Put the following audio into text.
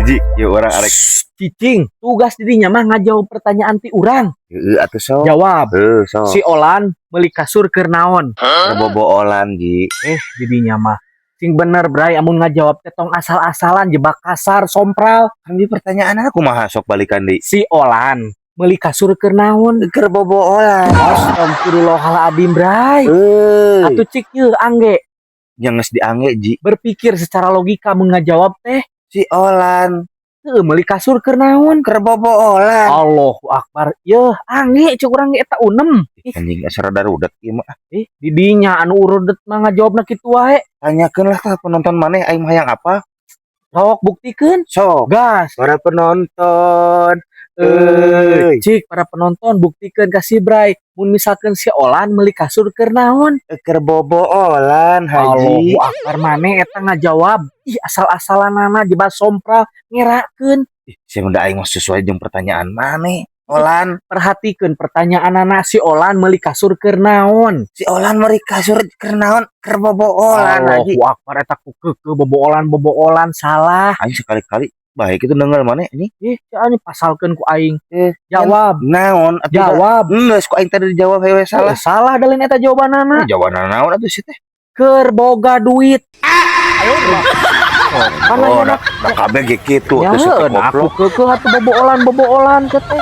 Ji, yuk urang arek. Cicing, tugas didinya mah ngajawab pertanyaan ti urang. Heeh atuh, sok. Jawab. Heuh, sok. Si Olan meuli kasur keur naon? Keur bobo-olan, Ji. Eh, didinya mah. Sing bener, Bray, amun ngajawab teh tong asal-asalan, jebak kasar, sompral. Kan di pertanyaan aku mah, sok balikan di. Si Olan meuli kasur keur naon? Keur bobo-olan. Astagfirullahaladzim, Bray. Euy. Atuh cik yeuh angge. Yang geus diangge, Ji. Berpikir secara logika mun ngajawab teh. Si Olan Heuh, meuli kasur keur naon? Keur bobo-olan. Allahu Akbar. Yeuh, angge cuk urang ge eta unem. Ih, Anjing, asa rada rudet ieu mah. Eh, didinya anu urudet mah ngajawabna kitu wae. Tanyakeun lah ka penonton maneh, aing mah hayang apa? Sok buktikeun. Sok. Gas. Para penonton. Eh, Euy. cik para penonton, buktikeun ka si Bray. Mun misalkeun si Olan meuli kasur keur naon? Keur bobo-olan, Haji. Allahu Akbar, maneh eta ngajawab. Ih, asal-asalanana, jebak sompral, ngerakeun. Ih, sia mah, aing mah sesuai jeung pertanyaan maneh. Olan. Perhatikeun pertanyaanana, si Olan meuli kasur keur naon? Si Olan meuli kasur keur naon? Keur bobo-olan, Haji. Allahu Akbar, eta ku keukeuh bobo-olan bobo-olan salah. Aing sekali-kali baik itu denger maneh ini. Ih, sia ini pasalkeun ku aing. Eh, Jawab, naon atuh? Jawab. Geus ku aing tadi dijawab hewe salah. Salah, salah dalin eta jawabanana. Jawaban naon atuh sih teh? Keur boga duit. Kan Oh, aya da, da kabeh ge kitu Ya, atuh, nah, aku goblok. keukeuh atuh bobo-olan bobo-olan ke teh.